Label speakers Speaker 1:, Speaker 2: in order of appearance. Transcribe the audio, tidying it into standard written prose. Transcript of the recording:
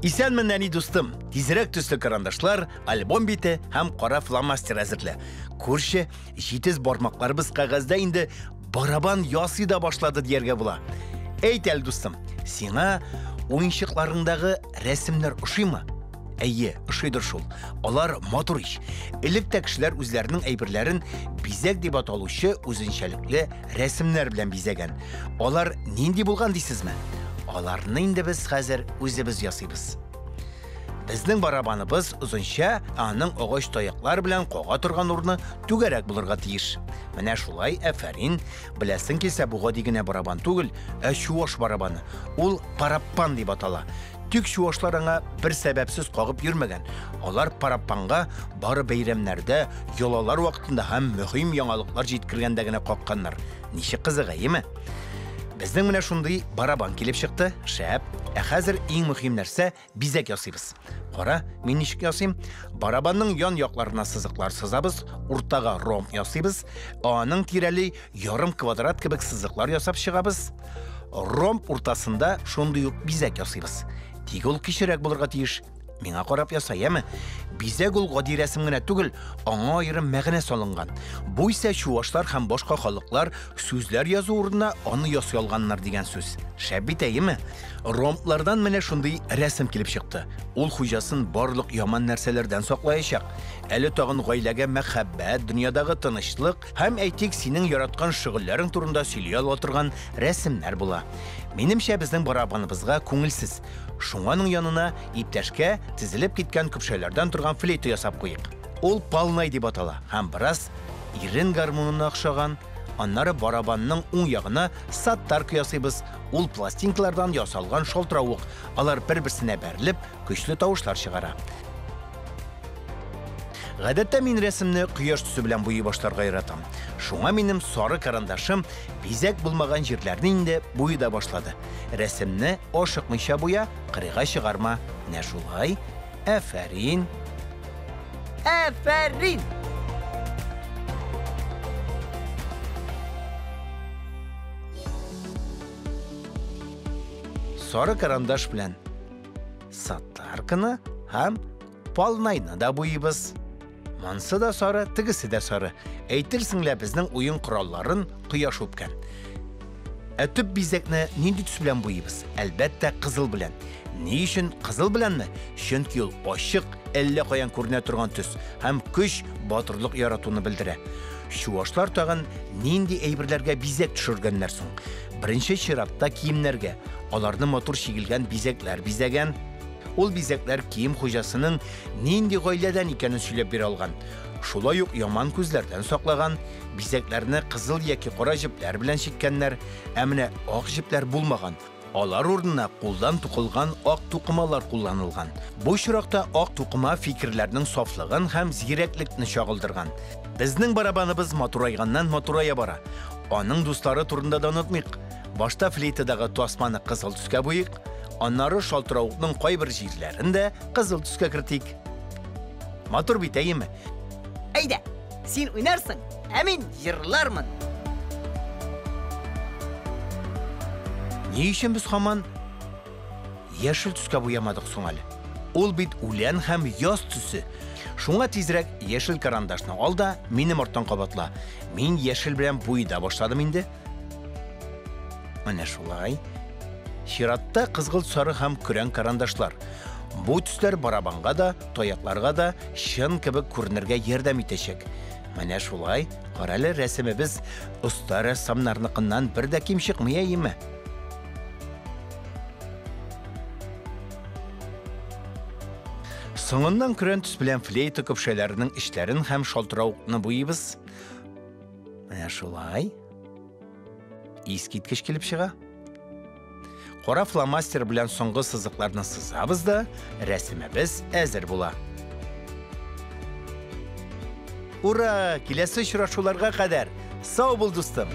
Speaker 1: Исәнме, нәни дустым! Тизрәк төсле карандашлар, альбом бите һәм кара фломастер әзерлә. Күрше, җитез бармакларыбыз кәгазьдә инде барабан ясый да башлады дияргә була. Әйт әле, дустым, сиңа уенчыкларыңдагы рәсемнәр ошыймы? Әйе, ошыйдыр шул. Алар матур ич. Элек тә кешеләр үзләренең әйберләрен бизәк дип аталучы үзенчәлекле рәсемнәр белән бизәгән. Алар нинди булган дисезме? Аларны инде без хәзер үзебез ясыйбыз. Безнең барабаныбыз озынча, ә аның агач таяклар белән кага торган урыны түгәрәк булырга тиеш. Менә шулай, афәрин. Беләсең килсә, бу гади генә барабан түгел, ә чуаш барабаны. Ул параппан дип атала. Тик чуашлар аңа бер сәбәпсез кагып йөрмәгән. Алар параппанга бары бәйрәмнәрдә, йолалар вакытында һәм мөһим яңалыклар җиткергәндә генә какканнар. Ничек кызык, әйеме? Безнең менә шундый барабан килеп чыкты. Шәп. Ә хәзер иң мөһим нәрсә бизәк ясыйбыз. Кара, мин ничек ясыйм? Барабанның ян якларына сызыклар сызабыз, уртага ромб ясыйбыз, ә аның тирәли ярым квадрат кебек сызыклар ясап чыгабыз. Ромб уртасында шундый ук бизәк ясыйбыз. Тик ул кечерәк булырга тиеш. Миңа карап яса, яме? Бизәк ул гади рәсем генә түгел, аңа аерым мәгънә салынган. Бу исә чуашлар һәм башка халыклар сүзләр язу урынына аны ясый алганнар дигән сүз. Шәп бит, әйеме? Ромблардан менә шундый рәсем килеп чыкты. Ул хуҗасын барлык яман нәрсәләрдән саклаячак. Әле тагын гаиләгә мәхәббәт, дөньядагы тынычлык һәм, әйтик, синең яраткан шөгыльләрең турында сөйли ала торган рәсемнәр була. Минемчә, безнең барабаныбызга күңелсез. Шуңа аның янына иптәшкә тезелеп киткән көпшәләрдән торган флейта ясап куйык. Ул палнай дип атала һәм бераз ирен гармунына охшаган. Аннары барабанның уң ягына саттарка ясыйбыз. Ул пластинкалардан ясалган шалтыравык. Алар бер-берсенә бәрелеп, көчле тавышлар чыгара. Гадәттә мин рәсемне кояш төсе белән буйый башларга яратам. Шуңа минем сары карандашым бизәк булмаган җирләрне инде буйый да башлады. Рәсемне ашыкмыйча буя, кырыйга чыгарма. Менә шулай. Афәрин.
Speaker 2: Афәрин!
Speaker 1: Сары карандаш белән сатарканы һәм палнайны да буйыбыз. Монсы да сары, тегесе дә сары. Әйтерсең лә безнең уен коралларын кояш үпкән. Ә төп бизәкне нинди төс белән буйыбыз? Әлбәттә, кызыл белән. Ни өчен кызыл беләнме? Чөнки ул ачык, әллә каян күренә торган төс һәм көч, батырлык яратуны белдерә. Чуашлар тагын нинди әйберләргә бизәк төшергәннәр соң? Беренче чиратта киемнәргә. Аларны матур чигелгән бизәкләр бизәгән. Ул бизәкләр кием хуҗасының нинди гаиләдән икәнен сөйләп бирә алган. Шулай ук яман күзләрдән саклаган. Бизәкләрне кызыл яки кара җепләр белән чиккәннәр, ә менә ак җепләр булмаган. Алар урынына кулдан тукылган ак тукымалар кулланылган. Бу очракта ак тукыма фикерләрнең сафлыгын һәм зирәклекне чагылдырган. Безнең барабаныбыз матурайганнан матурая бара. Аның дуслары турында да онытмыйк. Башта флейтадагы тасманы кызыл төскә буйыйк, аннары шалтыравыкның кайбер җирләрен дә кызыл төскә кертик. Матур бит, әйеме?
Speaker 2: Әйдә, син уйнарсың, ә мин җырлармын.
Speaker 1: Ни өчен без һаман яшел төскә буямадык соң әле? Ул бит үлән һәм яз төсе. Шуңа тизрәк яшел карандашны ал да минем арттан кабатла. Мин яшел белән буйый да башладым инде. Менә шулай. Чиратта кызгылт сары һәм көрән карандашлар. Бу төсләр барабанга да, таякларга да чын кебек күренергә ярдәм итәчәк. Менә шулай. Карале, рәсемебез оста рәссамнарныкыннан бер дә ким чыкмый, әйеме? Соңыннан көрән төс белән флейта көпшәләренең эчләрен һәм шалтыравыкны буйыбыз. Менә шулай. Искиткеч килеп чыга. Кара фломастер белән соңгы сызыкларны сызабыз да, рәсемебез әзер була. Ура! Киләсе очрашуларга кадәр! Сау бул, дустым!